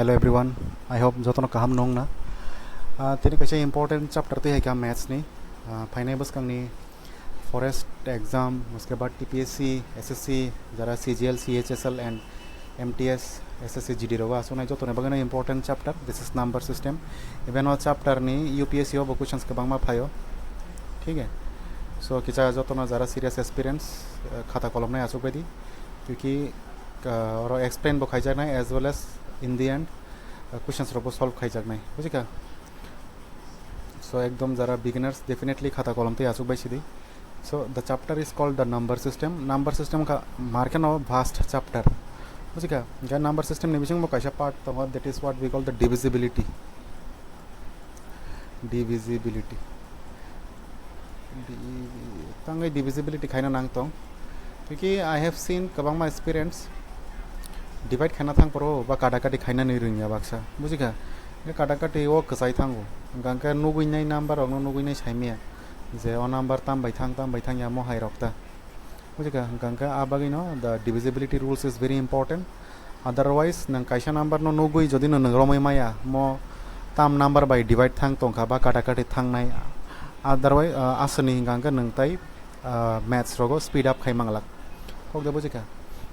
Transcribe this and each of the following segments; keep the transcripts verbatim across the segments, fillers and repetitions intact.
Hello everyone, I hope jotono kaham nung na. Ah, tini kaisa important chapter twi hai kha maths ni. Ah, phainai bwskang ni forest exam, uske baad T P S C, S S C, jara C G L, C H S L and M T S, S S C G D rogo aswk nai joto ni bagwi no important chapter. This is number system. Even o chapter ni U P S C o bo questions kwbangma phaio. Thik hai? So kisa jotono jara serious aspirants, eh, khata kolom nai aswk baidi. Kyunki, eh, oro explain bo khaijaknai as well as in the end, eh, questions rok bo solve khaijaknai. Bujikha? So ekdom jara beginners definitely khata kolom tei aswk bai sidi. So the chapter is called the number system. Number system kha markeno vast chapter. Bujikha? Jai number system ni bising bo kaisa part tongo, that is what we call the divisibility. Divisibility. Di-, tangwi divisibility khaina nang tong. Kyunki I have seen kwbangma aspirants divide khaina thang poro ba kata kati khaina ni rwngya baksa. Bujikha? Kata kati o kwchai thango. Hwnkhe nugwi nai number rokno nugwi nai saimaya. Je o number tam bai thang, tam bai thang ya mo hai rok ta. Bujikha? Hwnkhe a bagwino the divisibility rules is very important. Otherwise, nwng kaisa number no nugwi jodi no nwng romwi maya, mo tam number bai divide thang tongkha ba kata kati thangnai. Otherwise, ah, aswkni hwnkha hwnkhe nwng tai, ah, maths rogo speed up khai manglak. Kok de bujikha?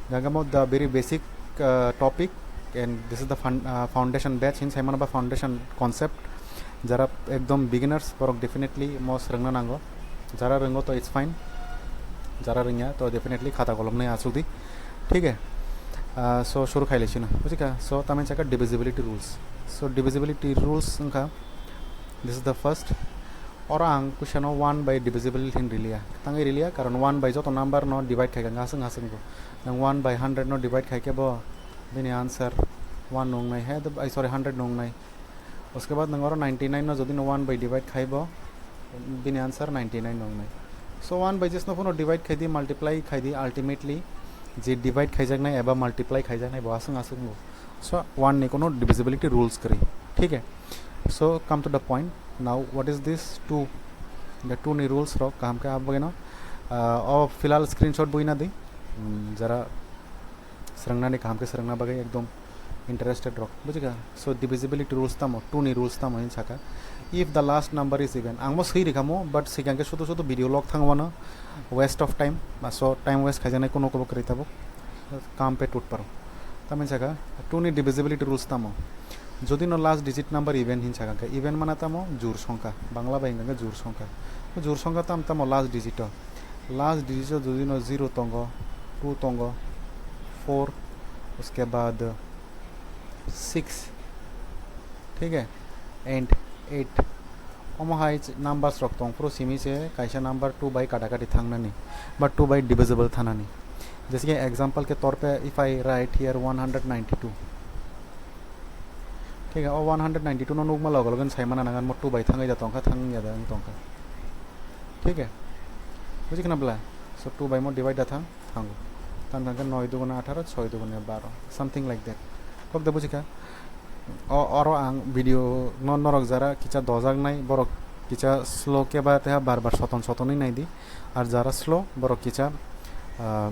Hwnkhe mo the very basic, ah, topic and this is the fun-, ah, foundation batch hin saimano ba foundation concept. Jara ekdom beginners borok definitely mo swrwngna nango. Jara rwngo to it's fine. Jara rwngya to definitely khata kolom nai aswk di. Thik hai? Ah, so shuru khai lai sino. Bujikha? So tamni chakha divisibility rules. So divisibility rules wngkha, this is the first. Oro ang question o one by divisible hin riliya. Tangwi riliya karon one by joto number no divide khai kha aswk aswk bo. Nang one by hundred no divide khai khe bo bini answer one nung nai. He, ai, sorry, hundred nung nai. Uske baad nwng oro ninety nine no jodi no one by divide khai bo, bini answer ninety nine nung nai. So one by jesno phano divide khai di, multiply khai di, ultimately je divide khaijaknai eba multiply khaijaknai bo aswk aswk bo. So one ni kono divisibility rules kwrwi. Thik hai? So come to the point. Now what is this two? The two ni rules rok kaham khe abo geno, ah, o filal screenshot buina di. Hmm, jara swrwngnani kaham khe swrwngna bagwi ekdom interested rok, bujikha? So divisibility rules tamo, two ni rules tamo hin saka, if the last number is even. Ang mo swi rikha mo, but sikang khe sudu sudu video log thang wano, waste of time. So time waste khaijaknai kono kobo kwrwi tabuk, kam pe tut paro. Tamni saka two ni divisibility rules tamo? Jodi no last digit number even hin saka khe, even mana tamo? Jur songkha, Bangla bai hwnkha khe jur songkha. Jur songkha tam tamo last digit o? Last digit o jodi no zero tongo, two tongo, four, uske baad six, thik hai, and eight. Omo hai ch-, numbers rok tong phuru simi se kaisa number two bai kata kati thangnani ba two bai divisible thanani. Jese ki example ke tor pe, if I write here one hundred ninety two, thik hai, o one hundred ninety two no nukma logo logo sai mana nangan mo two bai thangwi da tongkha, thangya da wng tongkha, thik hai? Buji khna bla? So two bai mo divide da thang, thango. Tang tang khe noi duguna atharo, soi duguna baro, something like that. Kok da bujikha? O, oro ang video no norok jara kicha dojaknai, borok kicha slow khe ba teha bar bar soton sotonwi naidi. Ar jara slow, borok kicha, ah,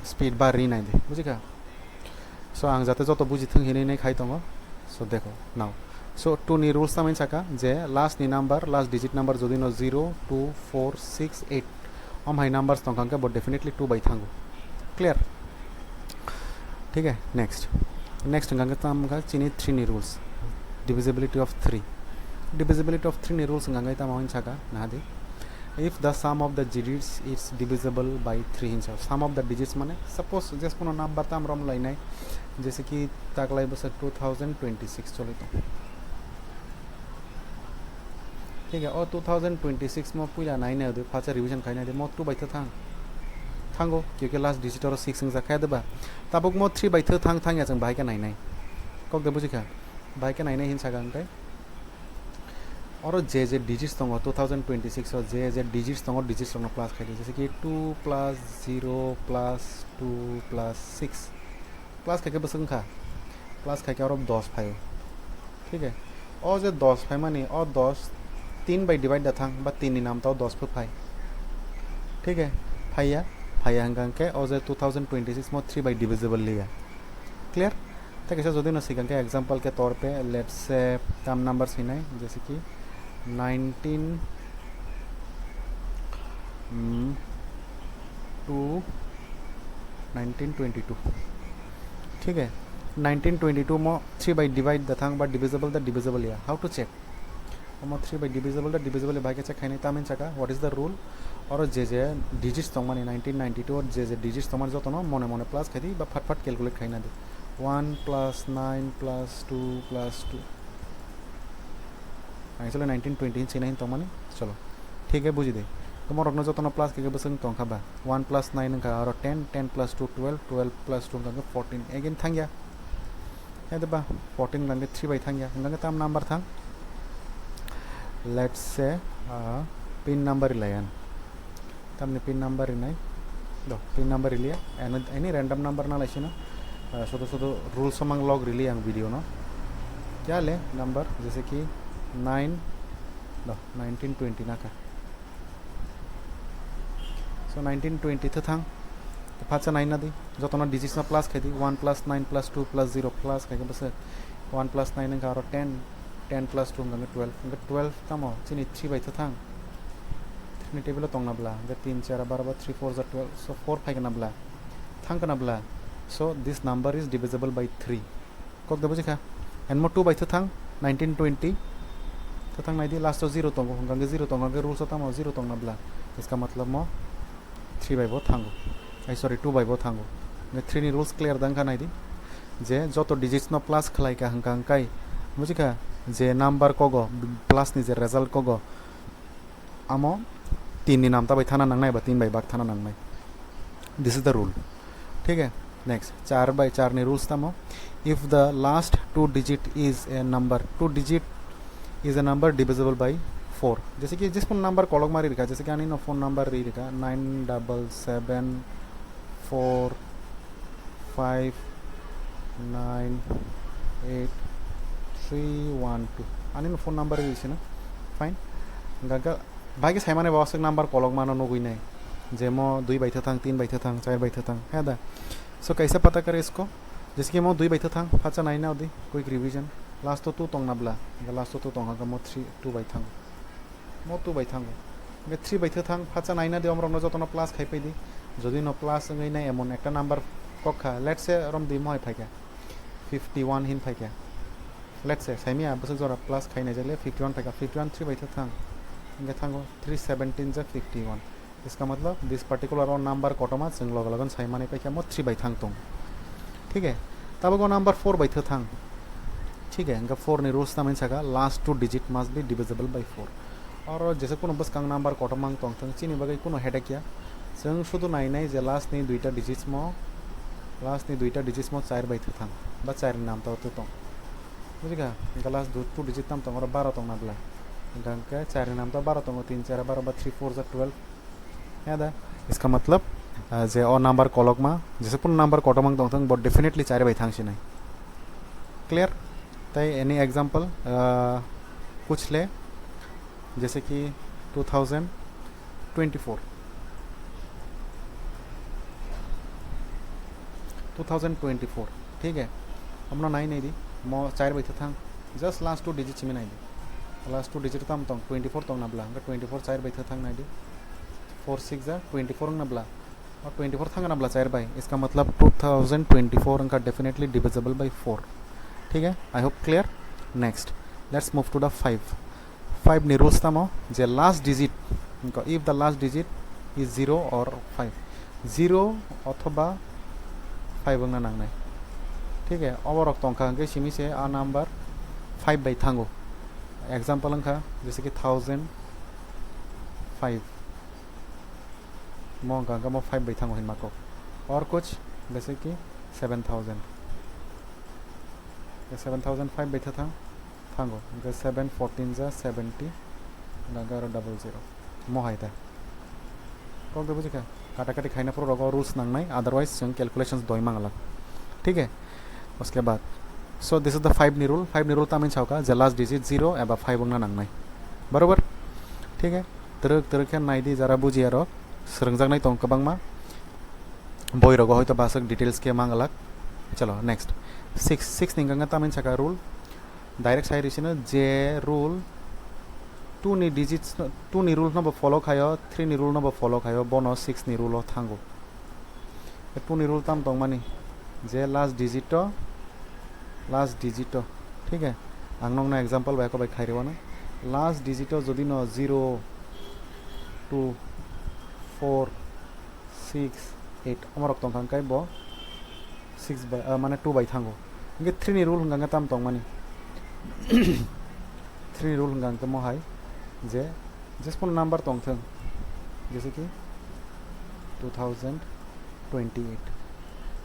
speed bar ri naidi. Bujikha? So ang jate joto buji thung hinwi nai khai tongo. So dekho, now. So two ni rules tamani saka je last ni number, last digit number jodi no zero, two, four, six, eight, om hai numbers tongkha hwnkhe bo definitely two bai thango. Clear? Thik hai? Next. Next hwnkha hwnkhe tam wngkha chini three ni rules. Divisibility of three. Divisibility of three ni rules hwnkha hwnkhe tamo hwn saka, nahadi. If the sum of the digits is divisible by three hinsa. Sum of the digits mane, suppose, just kono number tam rom lainai, jese ki taklai bwswk two thousand twenty-six choli tong. Thik hai, o two thousand twenty-six mo puila nai nai di, phacha revision khai nai di, mo two bai tho thang. Thango, kyo kyo last digit oro six wngsa kha de ba. Tabuk mo three bai tho thang, thang ya chwng bahai khe nai nai. Kok de buji kha? Bahai khe nai nai hin saka hwnkhe. Oro je je digits tongo, two thousand twenty-six o je je digits tongo, digits rokno plus khai di, jese ki two plus zero plus two plus six. Plus khai khe bwswk wngkha? Plus khai khe oro dos phaio. Thik hai? O je dos phaimani, o dos tin bai divide da thang, ba tin ni nam ta o dos phu phai. Thik hai? Phaiya, phaiya hwnkha hwnkhe o je two thousand twenty-six mo three bai divisible liya. Clear? Kaisa jodi no sikang khe example khe tor pe, let's say tam number sinai, jaise ki nineteen, mm, two, nineteen twenty-two. ठीक है, nineteen twenty-two mo three by divide da thang ba divisible da divisible ya, how to check? Omo three by divisible da divisible bai khe check khainai, tamni saka what is the rule? Oro je je digits tongmani nineteen ninety-two je je digits tongmani jotono mone mone plus khaidi ba phat phat calculate khaina di. One plus nine plus two plus two. Actually nineteen twenty hin sina hin tongmani. Cholo. ठीक है, buji de. Tomorok no jotono plus khe bwswng tongkha ba. One plus nine wngkha aro ten, ten plus two twelve, twelve plus two wngkha fourteen. Again thangya. Hede ba fourteen wngkha three by thangya. Wngkha tam number thang. Let's say, uh, pin number eleven. Tamni pin number rinai. Do, pin number rilia. Any, any random number na laisina. Uh, sudu sudu rules samang log rili ang video no. Kya le number? Jaise ki nine, do, nineteen twenty na ka. So nineteen twenty thwthang. Phacha nine na di. Jotono digits no plus khai di. One plus nine plus two plus zero plus khai khe bwswk one plus nine wngkha aro ten. Ten plus two wngkha twelve. Wngkha twelve tamo chini three by thwthang. Three ni table o tongna bla. Wngkha tin char baro ba three four ja twelve. So four phai kana bla. Thang kana bla. So this number is divisible by three. Kok da bujikha. And mo two by thwthang nineteen twenty. Thwthang naidi last o zero tongo. Hwnkha khe zero tongo, hwnkha khe rules o tamo zero tongna bla. Iska matlab mo three by bo thango. Ai, sorry, two by bo thango. Hwnkhe three ni rules clear da wngkha naidi. Je joto digits no plus khlai ka hwnkha hwnkhe bujikha je number kogo plus ni je result kogo amo tin ni namta bai thana nangnai ba tin bai bak thana nangnai. This is the rule. ठीक है, next, char by char ni rules tamo. If the last two digit is a number, two digit is a number divisible by four. जैसे कि जिस phone number kolok mari rikha, जैसे कि ani no phone number ri rikha nine double seven four five nine eight three one two. Ani no phone number ri sina. Fine. Gaga Bai khe saimani bo aswk number kolokmano nugwi nai, je mo dui bai thwthang, tin bai thwthang, char bai thwthang, he da? So kaisa pata kare isko, jese ki mo dui bai thwthang, phacha naina odi, quick revision, last o two tongna bla, hwnkhe last o two tongkha mo three, two bai thango, mo two bai thango, hwnkhe three bai thwthang, phacha naina di, omorokno jotono plus khai pai di, jodi no plus wngwi nai emon ekta number kok kha, let's say rom di mohai phaikha, fifty one hin phaikha, let's say, saimia bwswk jora plus khai naijakle fifty one phaikha, fifty one three bai thwthang, hwnkhe thango three seventeen ja fifty one. Iska matlab, this particular o number kotorma chwng loge loge sai mani paikha mo three bai thang tong. ठीक है, tabuk o number four bai thwthang. ठीक है, hwnkhe four ni rules tamani saka last two digit must be divisible by four. Oro jesa kuno bwskang number kotorma wng tongthwng, chini bagwi kuno headache ya. Chwng sudu nainai je last ni duita digits mo, last ni duita digits mo char bai thwthang ba char ni namta o thwtong. Bujikha, hwnkhe last du-, two digit tam tong, oro baro tongna bla. Hwnkhe char ni namta baro tongo, tin char baro ba three four ja twelve. He da? Iska matlab, ah, je o number kolokma, jesa kuno number kotorma wng tongthwng, bo definitely char bai thang sinai. Clear? Tai any example, ah, kuch le, jese ki two thousand twenty four, two thousand twenty four, ठीक है, amno nai nai di, mo char bai thwthang, just last two digit simi nai di, last two digit tam tong, twenty four tongna bla, hwnkhe twenty four char bai thwthang nai di, four six ja twenty four wngna bla, o twenty four thangna bla char bai, iska matlab two thousand twenty four wngkha definitely divisible by four, ठीक है, I hope clear. Next, let's move to the five. Five ni rules tamo je last digit, wngkha if the last digit is zero or five, zero othoba five wngna nangnai, ठीक है, oborok tongkha hwnkhe simi se a number five bai thango. Example wngkha jese ki thousand five, mo wngkha hwnkhe mo five bai thango hinma kok, or kuch jese ki seven thousand, seven thousand five bai thwthang. Thango, hwnkhe seven fourteen ja seventy, hwnkhe aro double zero. Mo hai ta. Kok de bujikha? Kata kati khaina phuru rogo rules nangnai, otherwise chwng calculations doi manglak. ठीक है? Uske baad. So this is the five ni rule. Five ni rule tamni sauka je last digit zero eba five wngna nangnai. Barobar? ठीक है? Twrwk twrwk khe nai di jara bujiya rok. Swrwngjaknai tong kwbangma. Boi rogo hoito baswk details khe manglak. Chalo, next. Six, six ni hwnkha khe tamni saka rule, direct sai rwsino je rule two ni digits no, two ni rule no bo follow khayo, three ni rule no bo follow khayo, bono six ni rule o thango. Two ni rule tam tongmani je last digit o, last digit o, thik hai? Ang nokno example bai kok bai khairwano, last digit o jodi no zero, two, four, six, eight omorok tongkha hwnkhe bo six bai, ah, mane two bai thango. Hwnkhe three ni rule hwnkha hwnkhe tam tongmani? Three ni rule hwnkha hwnkhe mohai je jespono number tongthwng, jese ki two thousand twenty-eight,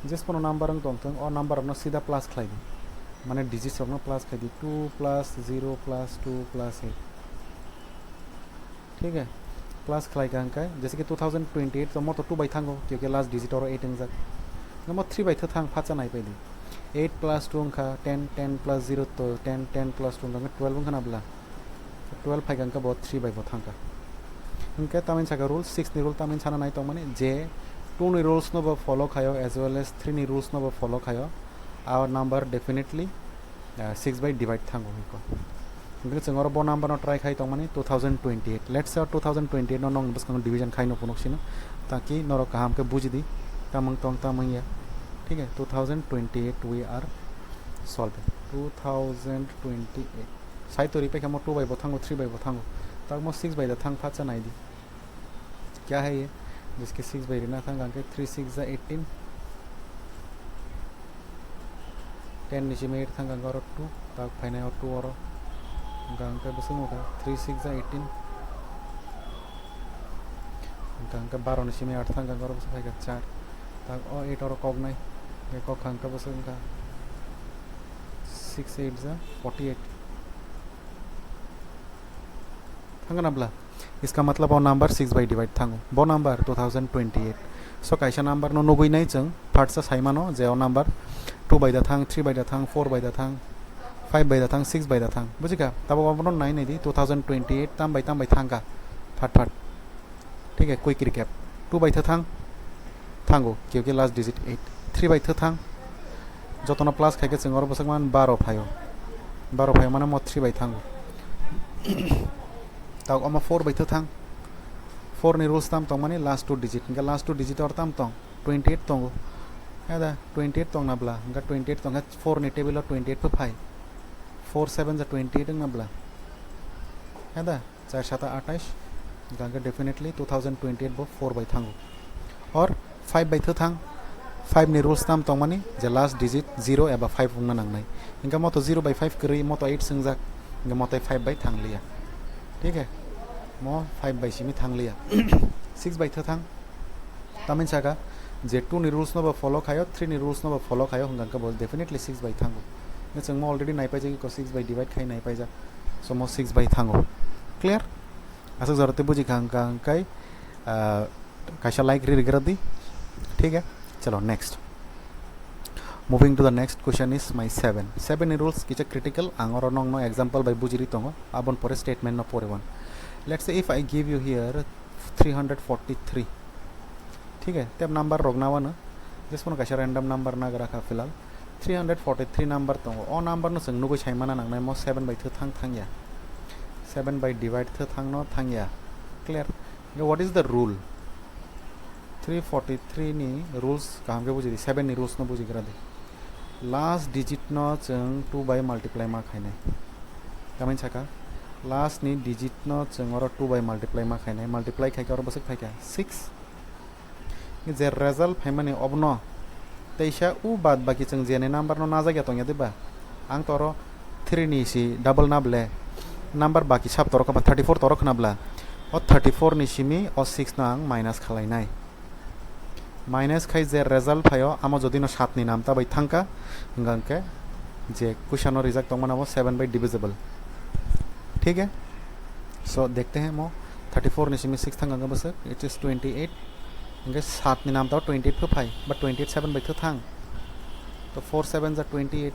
jespono number wng tongthwng, o number rokno sida plus khlai di, mane digits rokno plus khlai di, two plus zero plus two plus eight. Thik hai? Plus khlai kha hwnkhe, jese ki two thousand twenty-eight to mo to two bai thango, kio ke last digit oro eight wngjak. Namo three bai thwthang phatsa nai pai di. Eight plus two wngkha ten, ten plus zero to ten, ten plus two wngkha twelve wngkha na bla? Twelve phai kha hwnkhe bo three bai bo thangkha. Hwnkhe tamni saka rule, six ni rule tamni sana nai tongmani je two ni rules no bo follow khayo as well as three ni rules no bo follow khayo. Our number definitely, uh, six bai divide thango hwnkhe. Hwnkhe chwng oro bo number no try khai tongmani two thousand twenty-eight. Let's say two thousand twenty-eight no nong bwskango division khai no phunuk sino. Taki norok kaham khe buji di. Tamang tong tamang ya. Thik hai? Two thousand twenty-eight we are solving. Two thousand twenty-eight. Sai tori pai khe mo two bai bo thango, three bai bo thango. Tak mo six bai da thang phatsa nai di. Kya hai ye? Jiske six bai rina thang hwnkhe three six ja eighteen. Ten ni simi eight thang hwnkhe oro two, tak phainai o two oro. Hwnkha hwnkhe bwswk wngkha three six ja eighteen. Hwnkha hwnkhe baro ni simi eight thang hwnkhe oro bwswk phaikha char. Tak o eight oro koknai. Hwnkhe kok hwnkhe bwswk wngkha six eight ja forty eight. Thangna bla? Iska matlab o number six bai divide thango. Bo number two thousand twenty-eight. So kaisa number no nugui nai chwng, phatsa sai mano je o number two bai da thang, three bai da thang, four bai da thang, five bai da thang, six bai da thang. Bujikha? Tabuk obono nai nai di, two thousand twenty-eight tam bai tam bai thangkha. Phat phat. Thik hai, quick recap. Two bai thwthang thango, kio ke last digit eight. Three bai thwthang, jotono plus khai khe chwng oro bwswk man baro phaio. Baro phaio mane mo three bai thango. Tak omo four bai thwthang. Four ni rules tam tongmani last two digit. Hwnkhe last two digit or tam tong? Twenty-eight tongo. Heda, twenty-eight tongna bla? Hwnkhe twenty-eight tongkha four ni table o twenty-eight pho phai. Four seven ja twenty-eight wngna bla? Heda? Char sata atais, hwnkha hwnkhe definitely two thousand twenty-eight bo four bai thango. Or five bai thwthang, five ni rules tam tongmani je last digit zero eba five wngna nangnai. Hwnkhe mo to zero bai five kwrwi, mo to eight swngjak, hwnkhe mo tei five bai thangliya. Thik hai? Mo five bai simi thangliya. Six bai thwthang, tamni saka je two ni rules no bo follow khaio, three ni rules no bo follow khaio, hwnkha hwnkhe bo definitely six bai thango. Hwnkhe chwng mo already naipaijak, iko six bai divide khai naipaijak. So mo six bai thango. Clear? Aswk jora tei buji kha hwnkha hwnkhe, ah, kaisa like ri rigra di. Thik hai? Chalo, next. Moving to the next question is my seven. Seven ni rules kisa critical, ang oro nokno example bai bujiri tongo, aboni pore statement no poriwan. Let's say if I give you here three hundred forty-three. Thik hai? Tei number rok nawano, just phano kaisa random number nagra kha filal. Three hundred forty-three number tongo. O number no chwng nugui saimana nangnai mo seven bai thwthang thangya. Seven bai divide thwthang no thangya. Clear? Hwnkhe what is the rule? Three forty-three ni rules kaham khe buji di, seven ni rules no buji gra di. Last digit no chwng two bai multiply ma khainai. Tamni saka last ni digit no chwng oro two bai multiply ma khainai. Multiply khai khe oro bwswk phaikha six. Je result phaimani obono teisa u bad baki chwng jeni number no najak ya tongya diba? Ang to oro three ni si double na ble number baki sab toro kha thirty-four toro khna bla? O thirty-four ni simi o six no ang minus khalai nai. Minus khai je result phaio, amo jodi no sat ni nam ta bai thangka, hwnkha hwnkhe je question no rijak tongmani abo seven by divisible. Thik hai? So, dekhte hain mo thirty-four ni simi six thang hwnkhe bwswk, it is twenty-eight. Hwnkhe sat ni nam ta twenty-eight pho phai, but twenty-eight seven bai khe thang. To four seven ja twenty-eight.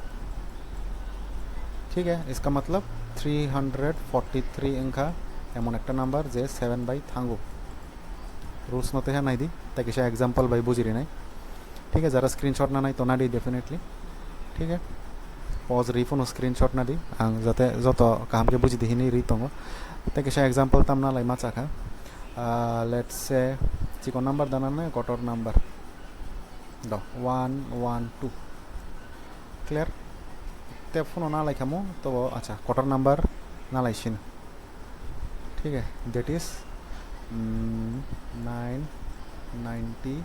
Thik hai? Iska matlab three hundred forty-three wngkha emon ekta number je seven bai thango. Rules no teha naidi, tei kisa example bai buji rinai. Thik hai, jara screenshot nanai to nadi definitely. Thik hai? Pause ri phano screenshot na di, ang jate joto kaham khe buji di hinwi ri tongo. Tei kisa example tamna lai ma chakha. Ah, let's say, chikon number dana ne kotor number. Do, one, one, two. Clear? Tei phano na lai khamo, to, acha, kotor number na lai sino. Thik hai? That is, mm, nine ninety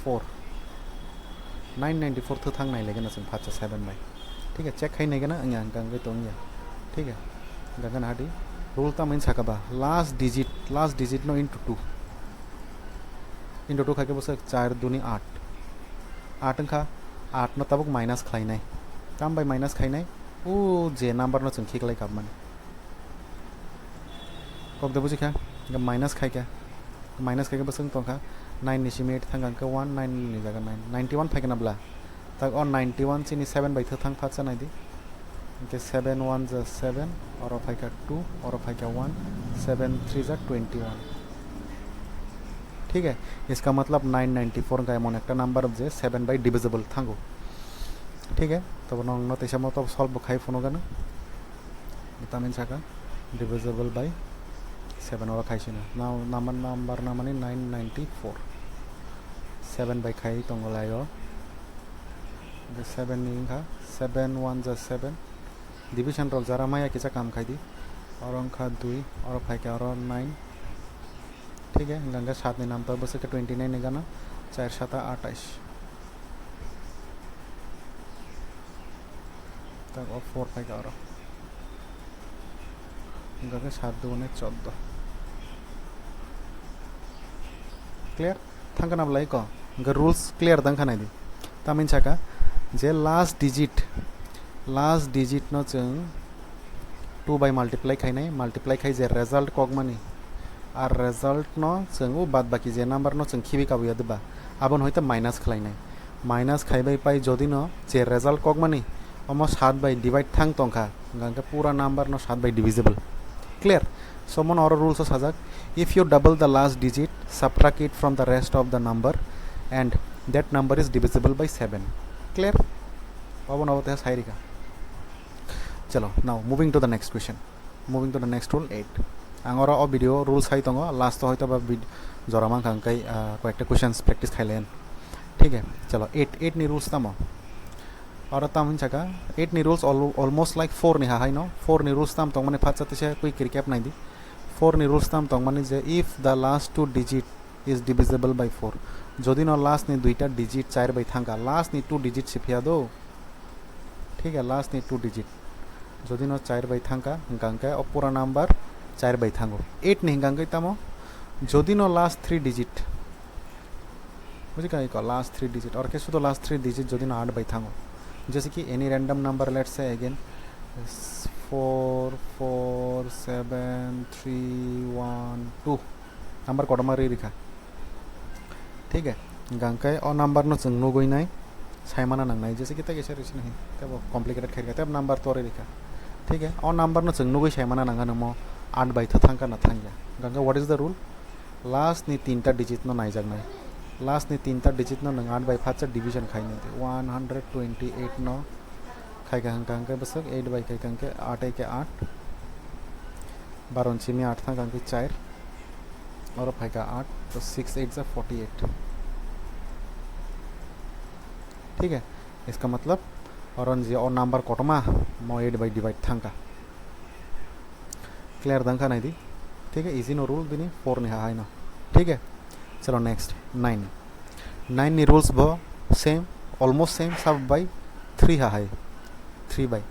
four. Nine ninety four thwthang nai lege na chwng phatsa seven bai. Thik hai? Check khai nai gana, wngya, hwnkha hwnkhe tong ya. Thik hai? Hwnkha hwnkhe hadi. Rule tamo wngwi saka ba, last digit, last digit no into two. Into two khai khe bwswk char duni aat. Aat wngkha, aat no tabuk minus khlai nai. Tam bai minus khai nai? O je number no chwng khiklai kap mani. Kok de buji kha? Hwnkhe minus khai kha. Minus khai khe bwswk tong kha? Nine ni simi eight thang kha, hwnkhe one, nine ni jaga nine. Ninety one phai khe na bwla? Tak o ninety one chini seven bai thwthang phatsa nai di. Hwnkhe seven one ja seven, oro phai kha two, oro phai kha one, seven three ja twenty one. Thik hai? Iska matlab nine ninety four hwnkha emon ekta number je seven bai divisible thango. Thik hai? Tobo nong no teisa mo tobo solve bo khai phunukgano. Tamni saka divisible by seven oro khai sino. Now number, number namani nine ninety four. Seven bai khai tongo lai o. Hwnkhe seven ni wngkha seven one ja seven. Division rok jara maya kisa kam khai di. Oro wngkha dui, oro phai khe oro nine. Thik hai, hwnkha hwnkhe saat ni namtok bwswk khe twenty nine ni gana, char sata atais. Tak o four phai kha oro. Hwnkha khe saat dune choddo. Clear? Thang kana bwlai ko? Hwnkha rules clear dang kha nai di. Tamni saka je last digit, last digit no chwng two bai multiply khainai, multiply khai je result kokmani, ar result no chwng o bad baki je number no chwng khibi kabuya diba, abono hoite minus khlainai. Minus khaibai pai jodi no je result kokmani, omo saat bai divide thang tongkha, hwnkha hwnkhe pura number no saat bai divisible. Clear? So, mono oro rules o sajak, if you double the last digit, subtract it from the rest of the number, and that number is divisible by seven. Clear? Obo no obo teha sai rikha. Chalo, now moving to the next question. Moving to the next rule, eight. Ang oro o video rule sai tongo, last o hoito ba vid-, jora mankha hwnkhe, ah, koyekta questions practice khai layan. Thik hai? Chalo, eight, eight ni rules tamo? Oro tam hinwi saka, eight ni rules al-, almost like four ni hahaino. Four ni rules tam tongmani phatsa teisa quick recap nai di. Four ni rules tam tongmani je, if the last two digit is divisible by four, jodi no last ni duita digit char bai thangkha, last ni two digit si phiya do. Thik hai, last ni two digit jodi no char bai thangkha, hwnkha hwnkhe o pura number char bai thango. Eight ni hwnkha hwnkhe tamo, jodi no last three digit, buji kha iko, last three digit, or khe sudo last three digit jodi no aat bai thango, jese ki any random number, let's say again, four four seven three one two number kotorma ri rikha. Thik hai? Hwnkha hwnkhe o number no chwng nugwi nai saimana nangnai, jese ki tei kaisa risi nai, tei bo complicated khairkha, tei number tori rikha. Thik hai? O number no chwng nugwi saimana nangano mo aat bai tha thangkha na thangya. Hwnkha hwnkhe what is the rule? Last ni tinta digit no naijaknai. Last ni tinta digit no nwng aat bai phatsa division khainai di. One hundred twenty eight no khaikha hwnkha hwnkhe bwswk eight bai khaikha hwnkhe aat eke aat. Baro ni simi aat thangkha hwnkhe char. Oro phaikha aat, to six eight ja forty eight. Thik hai? Iska matlab, oro ni je o number kotorma mo eight bai divide thangkha. Clear dang kha nai di. Thik hai? Easy no rule bini four ni hahaino. Thik hai? Chalo next, nine. Nine ni rules bo same, almost same, sab bai three hahai. Three bai.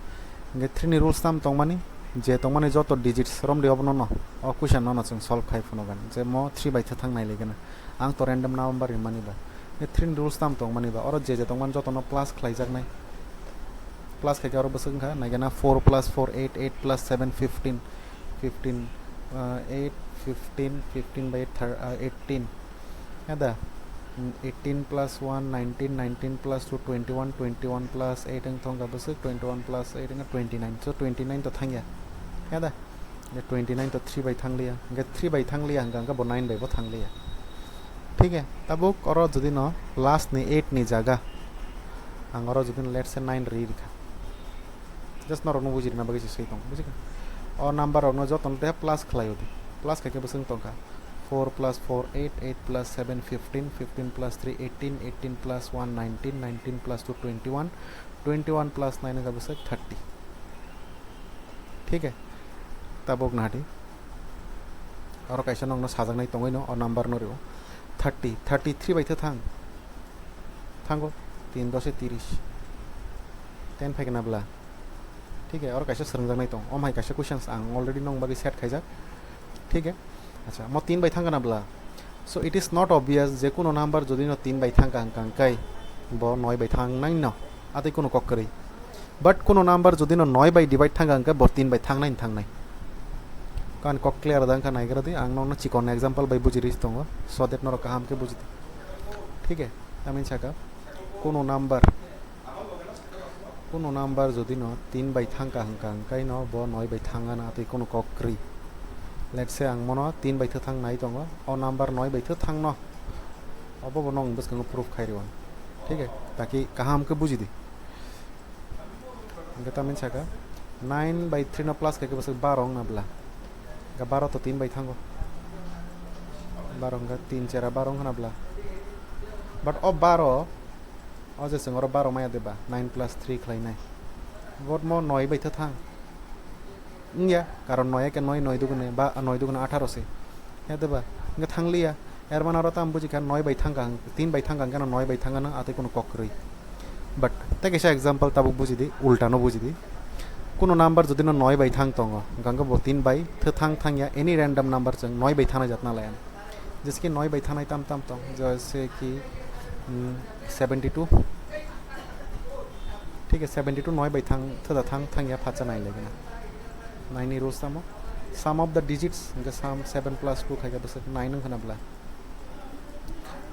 Hwnkhe three ni rules tam tongmani, je tongmani joto digits romdi obono no, o question no no chwng solve khai phunukgani. Je mo three bai tha thang nai lege na. Ang to random number rimani ba. Hwnkhe three ni rules tam tongmani ba. Oro je je tongmani joto no plus khlaijaknai. Plus khaikhe oro bwswk wngkha, naikhe na four plus four eight, eight plus seven fifteen, fifteen, uh, eight, fifteen, fifteen by eight, thir-, uh, eighteen. Ada, mm, eighteen plus one, nineteen, nineteen plus two, twenty one, twenty one plus eight wngkha bwswk, twenty one plus eight wngkha twenty nine. So twenty nine to thangya. Ada, twenty nine to three bai thangliya. Hwnkhe three bai thangliya, hwnkha hwnkhe bo nine bai bo thangliya. Thik hai? Tabuk oro jodi no last ni eight ni jaga Ang oro jodi let's say nine ri rikha, just norokno buji rina bagwi se swi tong, buji kha? O number rokno jotono teha plus khlai udi, plus khaikhe bwswk tongkha four plus four eight, eight plus seven fifteen, fifteen plus three eighteen, eighteen plus one nineteen, nineteen plus two twenty-one, twenty-one plus nine wngkha bwswk thirty. Thik hai? Tabuk nadi. Oro kaisa nokno sajaknai tongwi no o number no rio. Thirty, thirty-three bai thang. Thango. Tin doshe tiris. Ten phai kana bla. Thik hai? Oro kaisa swrwngjaknai tong. Om hai kaisa questions ang already nong bagwi set khaijak. Thik hai? Acha, mo tin bai thang kana bla. So it is not obvious je kuno number jodi no tin bai thang ka hwnkha hwnkhe bo noi bai thang nai no. Atwi kuno kok kwrwi. But kuno number jodi no noi bai divide thang ka hwnkhe bo tin bai thang nai thang nai. Kan kok clear da wngkha naigra di, ang nokno chikon example bai buji ri tongo, so that norok kaham khe buji di. Thik hai? Tamni saka kuno number, kuno number jodi no tin bai thang ka hwnkha hwnkhe no bo noi bai thang ana atwi kuno kok kwrwi. Let's say ang mono tin bai thang nai tongo, o number noi bai thang no. Obo bo nong bwskango proof khai rw. Thik hai? Taki kaham khe buji di. Hingke tamni saka nine by three no plus khaikhe bwswk baro wngna bla. Hingke baro to tin bai thango. Baro hingke tin chera baro wngna bla. But o baro, o je chwng oro baro maya de ba, nine plus three khlainai. But mo noi bai thang. Wngya, karon noi eke noi, noi dugune ba, noi dugune atharo se. Ya de ba? Hingke thangliya. Er mane oro tam buji kha noi bai thang kha, tin bai thang kha, hingke noi bai thang kha, atwi kuno kok kwrwi. But tei kaisa example tabuk buji di, ulta no buji di. Kuno number jodi no noi bai thang tongo, hingke bo tin bai thang thang ya, any random number chwng noi bai thang jat na laya. Jese ki noi bai thanai tam tam tong, jese ki, mm, seventy two. Thik hai, seventy two noi bai thang, theda thang thang ya phacha nai lagi na. Nine ni rules tamo. Sum of the digits, hingke sum seven plus two khaikhe bwswk nine wngkha na bla.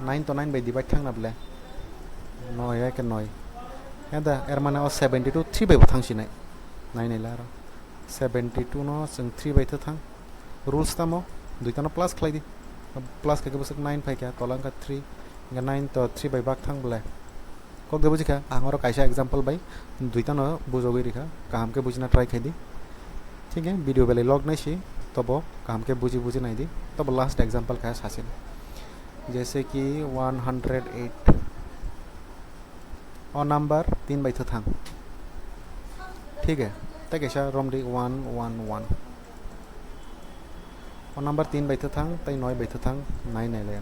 Nine to nine bai divide thang na bla. Noi hai khe noi. Heda, er mane o seventy two three bai bo thang sinai. Nine nai la aro. Seventy two no chwng three bai thang. Rules tamo, duita no plus khlai di. Plus khaikhe bwswk nine phaikha, tola wngkha three. Hingke nine to three bai bak thang bla. Kok de buji kha, ang oro kaisa example bai duita no bujogwi rikha, kaham khe bujina try khai di. Thik hai, video belai log nai si, tobo kaham khe buji buji nai di. Tobo last example kha sasin. Jese ki one hundred eight. O number tin bai thang. Thik hai, tei kaisa rom di one one one. O number tin bai thang, tei noi bai thang, nai nai le.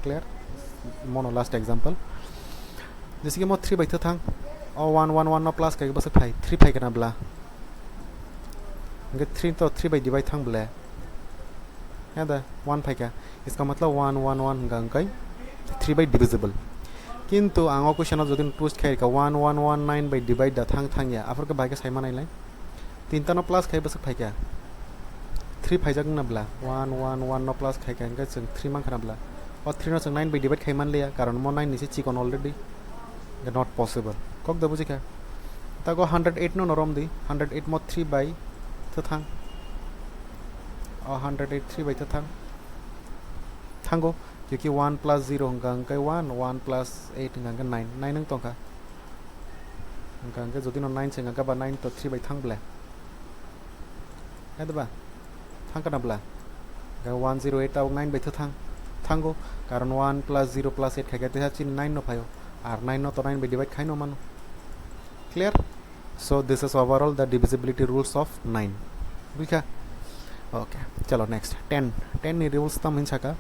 Clear? Mono last example. Jese ki mo three bai thang, o one one one no plus khaikhe bwswk phai, three phai kana bla. Hingke three to three bai divide thang bla. Ya da, one phaikha. Iska matlab one one one hingka hingkai three by divisible. Kintu ang o question o jodi twist khai rikha one one one nine by divide da thang thang ya, aphor khe bai khe sai manai lai. Tinta no plus khai bwswk phaikha. Three phaijak wngna bla, one one one no plus khaikha hingke chwng three mankha na bla. O three no chwng nine by divide khai manliya, karon mo nine ni se chikon already. Not possible. Kok da bujikha. Tago hundred eight no norom di. Hundred eight mo three by thang. O hundred eight three by thang. Thango. Kiki one plus zero hingka hingke one, one plus eight hingka hingke nine. Nine wng tongkha. Hingka hingke jodi no nine se hingka ba nine to three by thang ble. Hai da ba? Thang kana bla? Ga one zero eight tabuk nine bai thang. Thango. Karon one plus zero plus eight khaikhe teha chini nine no phaio. Ar nine no to nine bai divide khaino mano. Clear? So this is overall the divisibility rules of nine. Buikha? Okay. Chalo next. Ten. Ten ni rules tam hin saka.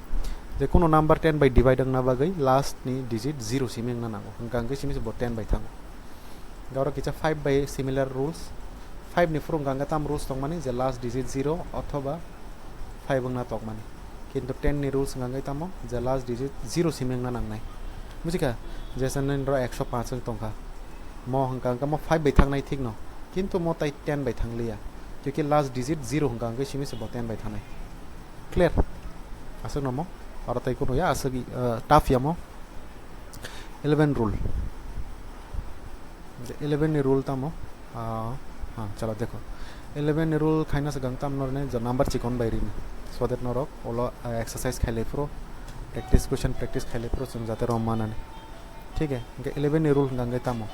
Je kuno number ten bai divide wngna bagwi last ni digit zero simi wngna nango. Hingka hingke simi se bo ten bai thango. Gauro kisa five by similar rules. Five ni phuru hingka tam rules tongmani je last digit zero othoba five wngna tokmani. Kintu ten ni rules hingka tamo je last digit zero simi wngna nangnai. Bujikha? Jesa nini ro ekso panch wng tongkha. Mo hingka hingka mo five by thangnai thik no. Kintu mo tai ten by thangliya. Kyuki last digit zero hingka hingke simi se bo ten by thangnai. Clear? Aswk no mo. Aro tai kuno ya aswk, uh, tough ya mo. Eleven rule. Eleven ni rule tamo? Ah, ha, chalo dekho. Eleven ni rule khaina swkang tam norne je number chikon bai rini. So that norok olo, ah, exercise khailai phuru, practice question practice khailai phuru chwng jate rom manani. Thik hai, hwnkhe eleven ni rule hwnkha hwnkhe tamo?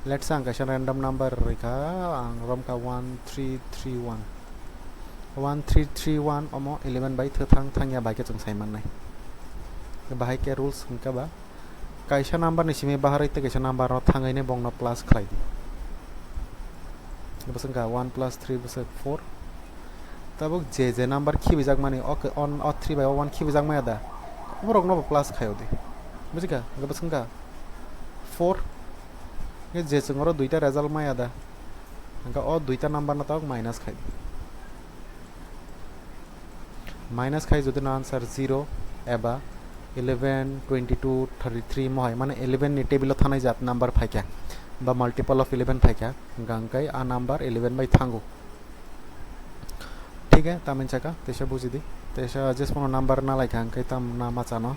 Let's say ang kaisa random number rwkha, ang romkha one three three one. One three three one omo eleven bai thwthang thangya bai khe chwng sai mannai. Bahai khe rules hwnkha ba, kaisa number ni simi baharwi tei kaisa number no thangwi ne bongno plus khlai di. Bwswk wngkha one plus three bwswk four. Tabuk je je number khibijak mani, o khe, on, o three bai o one khibijak maya da? Borok no bo plus khaio di. Bujikha? Hwnkhe bwswk wngkha four. Hwnkhe je chwng oro duita result maya da? Hwnkhe o duita number no tabuk minus khai di. Minus khai jodi no answer zero eba eleven, twenty two, thirty three mohai, mane eleven ni table o thanai jat number phaikha ba multiple of eleven phaikha, hwnkha hwnkhe a number eleven bai thango. Thik hai, tamni saka teisa buji di, teisa jesphano number na laikha hwnkhe tam na ma chano.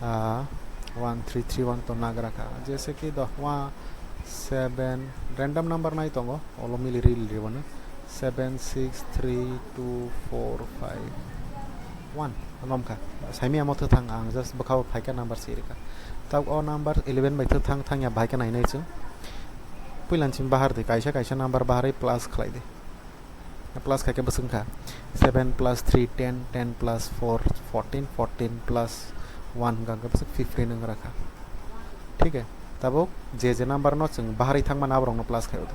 Ah, one three three one to nagra kha. Jese ki do, wa, seven, random number nai tongo, olo mili ril ribano. Seven six three two four five one. Nomkha. Saimi amo thwthang, ang just bwkhao phaikha number sirikha. Tabuk o number eleven bai thwthang thangya, bahai khe nainai chwng. Puilan chini bahar di, kaisa kaisa number baharwi plus khlai di. Plus khaikhe bwswk wngkha seven plus three ten, ten plus four fourteen, fourteen plus one hwnkha hwnkhe bwswk fifteen wngrakha. Thik hai, tabuk je je number no chwng baharwi thangmani aborokno plus khai o.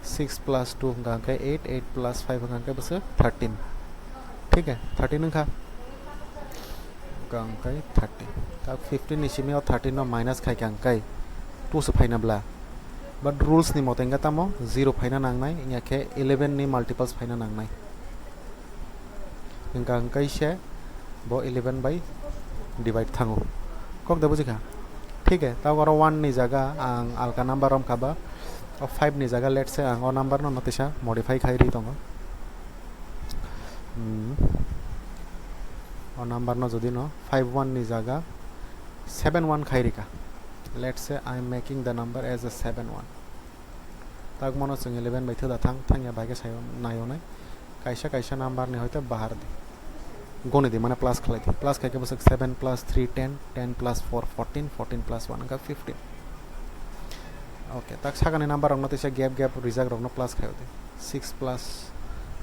Six plus two hwnkha hwnkhe eight, eight plus five hwnkha hwnkhe bwswk thirteen. Thik hai, thirteen wngkha. Hwnkha hwnkhe thirty. Tak fifteen ni simi o thirteen no minus khai kha hwnkhe two se phaina bla. But rules ni mote hwnkhe tamo zero phaina nangnai, wngya khe eleven ni multiples phaina nangnai. Hwnkha hwnkhe se bo eleven bai divide thango. Kok da bujikha? Thik hai, tak oro one ni jaga ang alka number romkha ba, o five ni jaga let's say ang o number no notisa modify khai ri tongo. Hmm. O number no jodi no five one ni jaga seven one khai rika. Let's say I am making the number as a seven one. Tak mono chwng eleven bai thwda thang, thangya bai khe sayo nayo nai. Kaisa kaisa number ni hoite bahar di. Goni di, mane plus khlai di. Plus khai khe bwswk seven plus three ten, ten plus four fourteen, fourteen plus one wngkha fifteen. Okay, tak sakani number rokno teisa gap gap rijak rokno plus khaio di. Six plus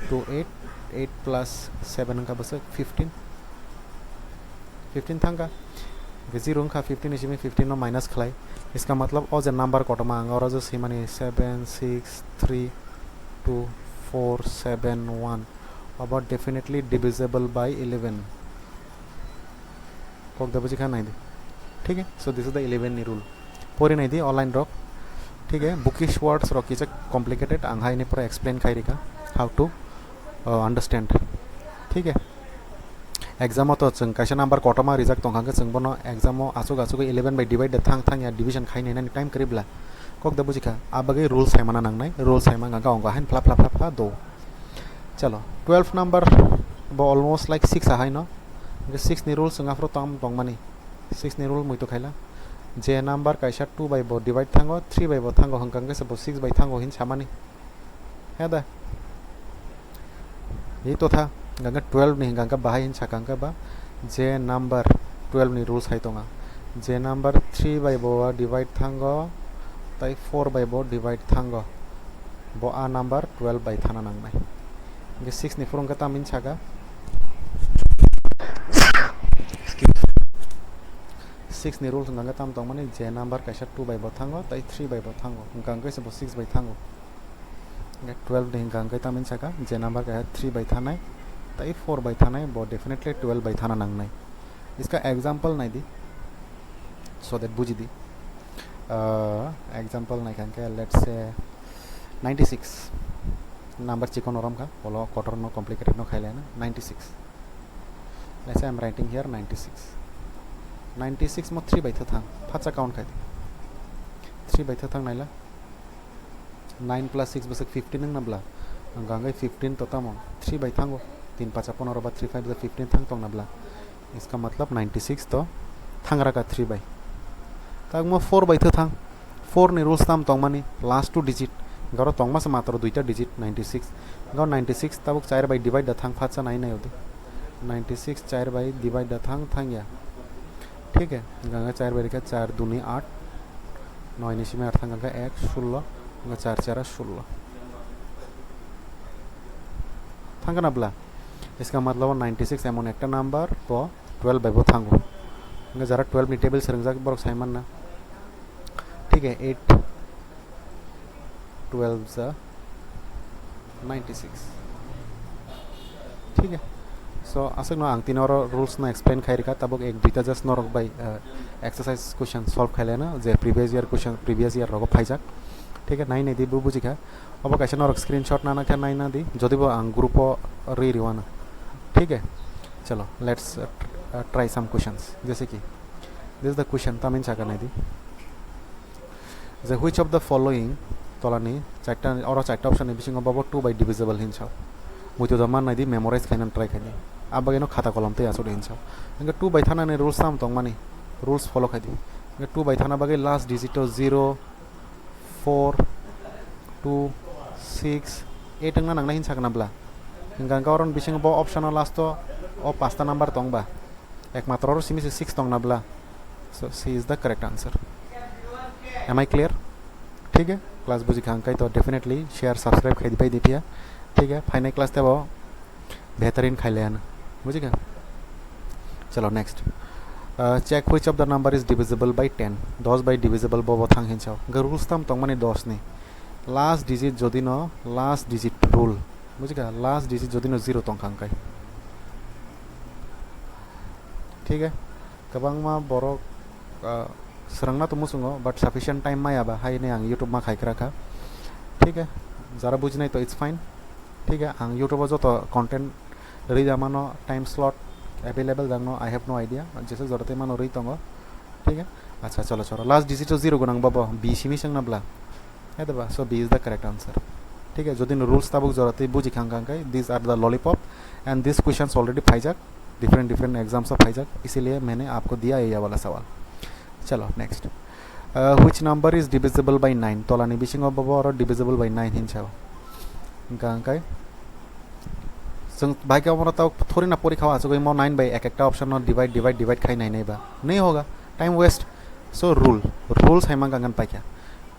two eight, eight plus seven wngkha bwswk fifteen. Fifteen thangkha. Hwnkhe zero wngkha, fifteen ni simi fifteen no minus khlai. Iska matlab o je number kotorma ang oro je swimani seven six three two four seven one. Obo definitely divisible by eleven. Kok da bujikha nai di. Thik hai? So this is the eleven ni rule. Pori nai di online rok. Thik hai? Bookish words rok kisa complicated, ang hai ni pura explain khai rika how to, uh, understand. Thik hai? Exam o to chwng kaisa number kotorma rijak tongkha, hwnkhe chwng bono exam o achuk achuk eleven bai divide da thang thang ya division khai nai nani time kwrwi bla. Kok da bujikha? Abagwi rule saimana nangnai, rule saima hwnkha hwnkha hain phla phla phla phla do. Chalo, twelve number bo almost like six ahaino. Hwnkhe six ni rule chwng aphuru tong tongmani. Six ni rule muitu khaila. Je number kaisa two bai bo divide thango, three bai bo thango, hwnkha hwnkhe se bo six bai thango hin samani. He da? Ei to tha, hwnkha hwnkhe twelve ni hwnkha hwnkhe bahai hin sakha hwnkhe ba, je number twelve ni rules hai tonga. Je number three bai bo divide thango, tai four bai bo divide thango. Bo a number twelve bai thana nangnai. Hwnkhe six ni phuru hwnkhe tamo hin sakha? Excuse. Six ni rules hwnkha hwnkhe tamo tongmani, je number kaisa two bai bo thango, tai three bai bo thango. Hwnkha hwnkhe se bo six bai thango. Hwnkhe twelve ni hwnkha hwnkhe tamo hin sakha, je number kaisa three bai thanai, tai four bai thanai, bo definitely twelve bai thana nangnai. Iska example nai di, so that buji di. Ah, example nai kha hwnkhe, let's say, ninety six. Number chikon no romkha, polo kotor no complicated no khailai na, ninety six. Let's say I am writing here ninety six. Ninety six mo three bai thwthang, phatsa count khai di. Three bai thwthang naila. Nine plus six bwswk fifteen wng na bla? Hwnkha hwnkhe fifteen to tamo three bai thango. Tin pacha ponoro ba three five ja fifteen thang tong na bla? Iska matlab ninety six to thang raka three bai. Tak mo four bai thwthang. Four ni rules tam tongmani, last two digit. Garo tongma se matro duita digit, ninety six. Garo ninety six tabuk char bai divide da thang, phatsa nai nai odi. Ninety six char bai divide da thang, thang ya. ठीक है, ganga char bai rikha char duni aat, noi ni simi aat thang ganga ek, sullo, ganga char chara sullo. Thang kana bla? Iska matlab ninety six emon ekta number bo twelve bai bo thango. Ganga jara twelve ni table seringjak borok saiman na. ठीक है, eight twelve जा ninety six. ठीक है, so aswkno ang tini oro rules no explain khai rikha, tabuk ek duita just norok bai exercise question solve khai leno je previous year question, previous year rogo phaijak. ठीक है, nai nai di bo bujikha. Obo kaisa norok screenshot nana khe nai na di, jodi bo ang group o rwi riwano. ठीक है, चलो, let's try some questions. जैसे कि this is the question, tamin saka nai di. The which of the following, tolani chaita, oro chaita option ni bisingo bobo two by divisible hinsa. Muitu da man nai di, memorize khaina try khaini. Abageno khata kolom tei asuk hinsa. Engke two by thanani rules tam tongmani, rules follow khai di. Engke two by thana bagwi last digit o zero, four, two, six, eight wngna nangna hinsa kana bla. Engke oron bisingo bo option o last o o pasta number tongba. Ekmatro oro simi se six tong na bla. So C is the correct answer. Am I clear? ठीक है, class buji kha angkai to definitely share, subscribe khai di pai di phiya. ठीक है, phainai class tebo better in khai laya na. Buji kha? Chalo next. Uh, check which of the number is divisible by ten. Dos bai divisible bo bo thang hinsa. Ga rules tam tong mani dos ni. Last digit jodi no last digit rule. Buji kha? Last digit jodi no zero tong kha angkai. ठीक है, kwbangma borok, ah, swrwngna to muchungo, but sufficient time maya ba hai hinwi ang YouTube ma khai kwra kha. ठीक है, jara bujinai to it's fine. ठीक है, ang YouTube o joto content rwi da mano, time slot available jang no, I have no idea, jesa jora tei mano rwi tongo. ठीक है, acha, cholo cholo, last digit o zero gwnang babo, B simi swngna bla. Hai da ba? So B is the correct answer. ठीक है, jodi no rules tabuk jora tei buji khang khang kai, these are the lollipop and these questions already phaijak, different different exams o phaijak, isiliye maine aapko diya ye wala sawal. Chalo next. Uh, which number is divisible by nine? Tolani bisingo bobo oro divisible by nine hinsa. Hingka hingkai chwng bahai khe omo tao thori na porikha o achugwi mo nine bai ek ekta option no divide, divide, divide khai nai nai ba. Nahi hoga, time waste. So rule, rule sai man gangan paikha.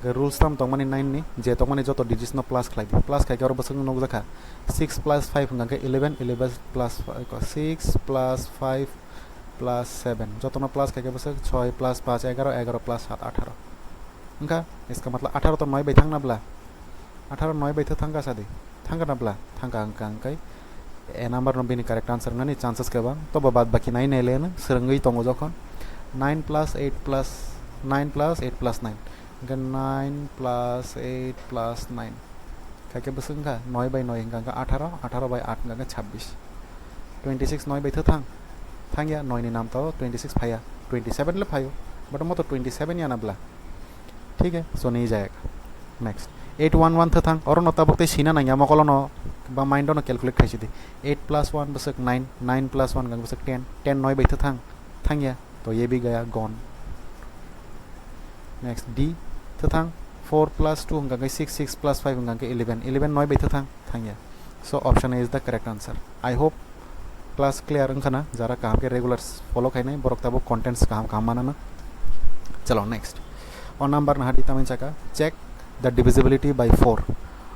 Hingke rules tam tongmani nine ni, je tongmani joto digits no plus khlai di. Plus khai khe oro bwswk nukjakha six plus five hingka khe eleven, eleven plus five, six plus five plus seven. Jotono plus khai khe bwswk soi plus panch egaro, egaro plus saat atharo. Hingka iska matlab atharo to noi bai thang na bla? Atharo noi bai thang kha sadi. Thang kha na bla? Thang kha hingka hingkai A number no bini correct answer wngnani chances kwbang. Tobo bad baki nai nai le swrwngwi tongo jokhon. Nine plus eight plus, nine plus eight plus nine. Hingke nine plus eight plus nine. Khaikhe bwswk wngkha noi bai noi hingka hingke atharo, atharo bai aat hingka hingke chabbish. Twenty six noi bai thwthang. Thangya noi ni namtao twenty six phaiya. Twenty seven le phaio. But omo to twenty seven ya na bla. ठीक है, so नहीं जाएगा। Next, eight one one thwthang, oro no tabuk tei sina nangya mokolo no ba mind no calculate khaisi di. Eight plus one bwswk nine, nine plus one gang bwswk ten, ten noi bai thwthang, thangya, to ye bi gaya, gone. Next, D thwthang, four plus two hingka khe six, six plus five hingka khe eleven, eleven noi bai thwthang, thangya. So option A is the correct answer. I hope class clear wngkha na, jara kaham khe regular follow khainai borok tabuk contents kaham kaham manana. Chalo next. O number na hadi tamani saka, check the divisibility by four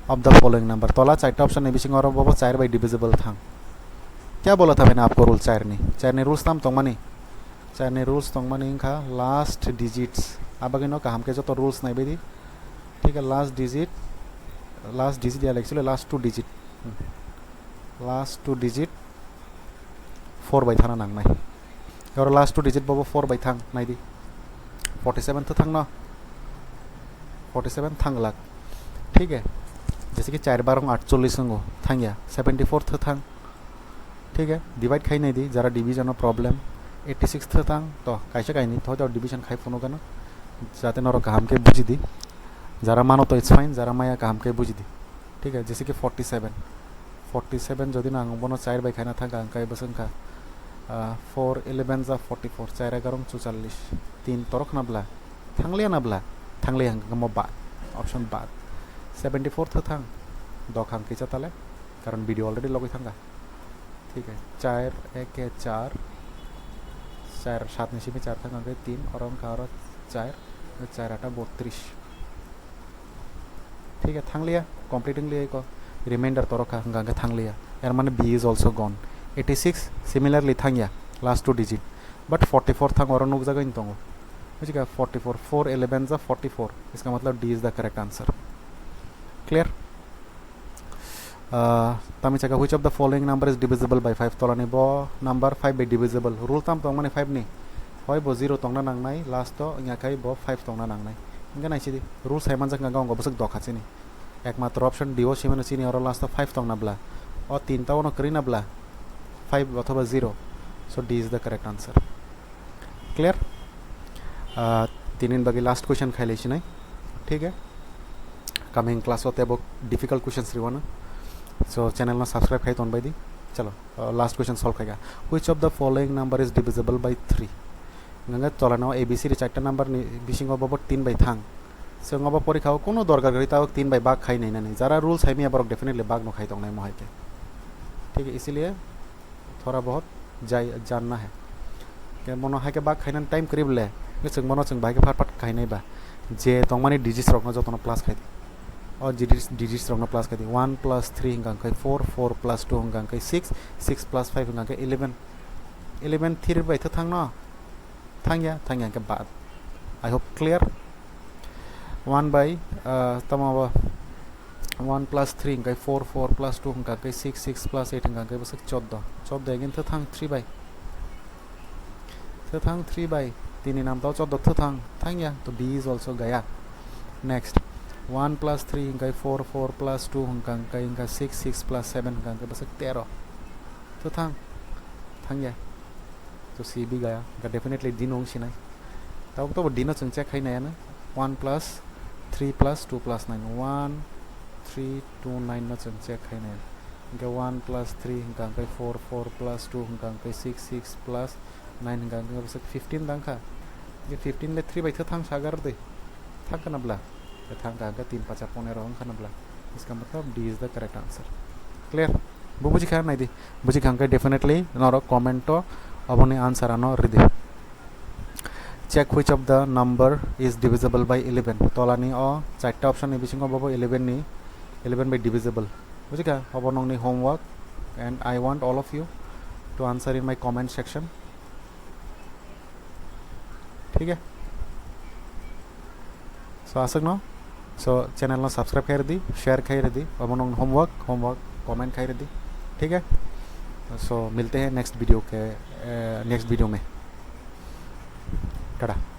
of the following number. Tola chaita option ni bisingo oro bobo char bai divisible thang. Kya bola tha maine aapko rule char ni? Char ni rules tam tongmani. Char ni rules tongmani wngkha last digits. Abagino kaham khe joto rules naibaidi. ठीक है, last digit, last digit ya, actually last two digit. Hmm. Last two digit four bai thana nangnai. Oro last two digit bobo four bai thang, naidi. Forty seven thwthang no. Forty seven thang glak. ठीक है, जैसे कि char barong aatchollish wngo, thangya, seventy four thwthang. ठीक है, divide khai nai di, jara division o problem, eighty six thwthang, to kaisa kaini thoito division khai phunukgano, jate norok kaham khe buji di, jara mano to it's fine, jara maya kaham khe buji di. ठीक है, जैसे कि forty seven, forty seven jodi no ang bono char bai khaina thangkha, ang kai bwswk wngkha, ah, four eleven ja forty four, char egarong chuchallish, tin torok na bla, thangliya na bla, thangliya hwnkha mo bad, option bad, seventy four thwthang, dokhang kisa tale, karon video already logwi thangkha. ठीक है, char eke char, Char, saat ni simi char thang hwnkhe tin, oro wngkha oro char, char aat bottrish. Thik khe thangliya, complete wngliya eko, remainder toro kha, hwnkha hwnkhe thangliya. Er mane B is also gone. Eighty six similarly thangya, last two digit. But forty four thang oro nukjagwi tongo. Bujiga forty four, four eleven ja forty four. Iska matlab D is the correct answer. Clear? Ah, tami chaka, which of the following number is divisible by five? Tolani bo number five by divisible. Rule tam tong mani five ni. Hoi bo zero tongna nangnai, last o wngya khai bo five tongna nangnai. Hingke naisidi, rule sai manjak hingka wngkha bwswk dokha chini. Ekmatro option D o simano chini, oro last o five tongna bla. O tinta ono kwrwi na bla. Five othoba zero. So D is the correct answer. Clear? Ah, tini ni bagwi last question khailai sinai. Thik hai? Coming class o tebo difficult questions riwano. So channel no subscribe khai tonbai di. Chalo, ah, last question solve khaika. Which of the following number is divisible by three? Hingke tolano A B C D charta number ni bisingo bobo tin bai thang. So ngobo porikha o kuno dorkar gari tabok tin bai bak khai nai nani. Jara rule sai miya borok definitely bak no khai tongnai mohai khe. Thik hai, isiliye thora bahut jai janna hai. Ke mono hai khe bak khainan time kwrwi bole. Ke chwng bono chwng bai khe phat phat khainai ba. Je tongmani digits rokno jotono plus khai di. O digits, digits rokno plus khai di. One plus three hingka khe four, four plus two hingka khe six, six plus five hingka khe eleven. Eleven three bai thang no. Thangya, thangya hingke bad. I hope clear. One by, uh, tamo ba one plus three hingke four, four plus two hingke six, six plus eight hingke bwswk choddo. Choddo again thwthang three by. Thwthang three by. Tini nam tao choddo thwthang. Thangya, to B is also gaya. Next. One plus three hingke four, four plus two hingke hingke six, six plus seven hingke bwswk tero. Thwthang. Thangya. To C B gaya, hingke definitely D no wng sinai. Tabuk tobo D no chwng check khai nai ano. One plus three plus two plus nine. One, three, two, nine no chwng check khai nai. Hingke one plus three hingka hingke four, four plus two hingka hingke six, six plus nine hingka hingke bwswk fifteen dang kha. Hingke fifteen le three bai thwthang sagar de. Thang kana bla. Thang kha hingke tin pacha ponero wng khana bla. Iska matlab D is the correct answer. Clear? Bo buji kha nai di. Buji kha hingke definitely norok comment o oboni answer ano ridi. Check which of the number is divisible by eleven. Tolani o charta option ni bisingo bobo eleven ni, eleven by divisible. Buji kha, obo nongni homework and I want all of you to answer in my comment section. Thik hai? So aswk no. So channel no subscribe khai ridi, share khai ridi. Obo nong homework, homework comment khai ridi. Thik hai? So milte hain next video ke, eh, next video mein. Tata.